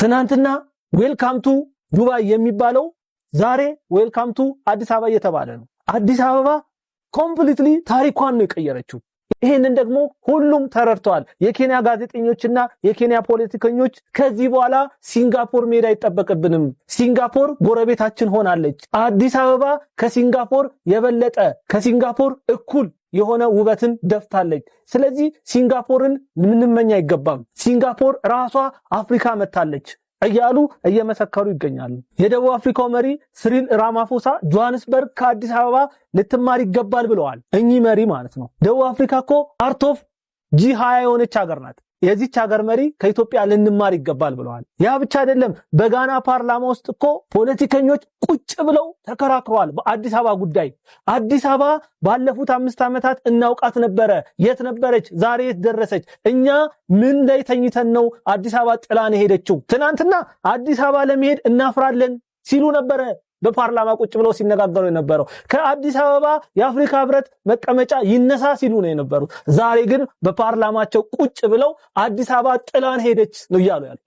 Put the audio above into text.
ትናንትና "Welcome to ዱባይ" የሚባለው ዛሬ "Welcome to አዲስ አበባ" እየተባለ ነው። አዲስ አበባ completely ታሪኳን ነው የቀየረችው። ይህንን ደግሞ ሁሉም ተረድተዋል። የኬንያ ጋዜጠኞችና የኬንያ ፖለቲከኞች ከዚህ በኋላ ሲንጋፖር መሄድ አይጠበቅብንም፣ ሲንጋፖር ጎረቤታችን ሆናለች። አዲስ አበባ ከሲንጋፖር የበለጠ፣ ከሲንጋፖር እኩል የሆነ ውበትን ደፍታለች። ስለዚህ ሲንጋፖርን ልንመኝ አይገባም። ሲንጋፖር ራሷ አፍሪካ መጥታለች እያሉ እየመሰከሩ ይገኛሉ። የደቡብ አፍሪካው መሪ ሲሪል ራማፎሳ ጆሃንስበርግ ከአዲስ አበባ ልትማር ይገባል ብለዋል። እኚህ መሪ ማለት ነው። ደቡብ አፍሪካ እኮ part of G20 የሆነች ሀገር ናት። የዚች ሀገር መሪ ከኢትዮጵያ ልንማር ይገባል ብለዋል። ያ ብቻ አይደለም። በጋና ፓርላማ ውስጥ እኮ ፖለቲከኞች ቁጭ ብለው ተከራክረዋል በአዲስ አበባ ጉዳይ። አዲስ አበባ ባለፉት 5 ዓመታት እናውቃት ነበረ። የት ነበረች? ዛሬ የት ደረሰች? እኛ ምን ላይ ተኝተን ነው አዲስ አበባ ጥላን የሄደችው? ትናንትና አዲስ አበባ ለመሄድ እናፍራለን ሲሉ ነበረ በፓርላማ ቁጭ ብለው ሲነጋገሩ የነበረው። ከአዲስ አበባ የአፍሪካ ህብረት መቀመጫ ይነሳ ሲሉ ነው የነበሩት። ዛሬ ግን በፓርላማቸው ቁጭ ብለው አዲስ አበባ ጥላን ሄደች ነው እያሉ ያሉ።